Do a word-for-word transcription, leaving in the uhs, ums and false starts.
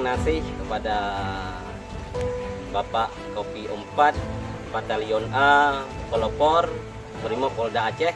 Terima kasih kepada Bapak Kopi Umpat, Batalion A, Pelopor, Brimob Polda Aceh.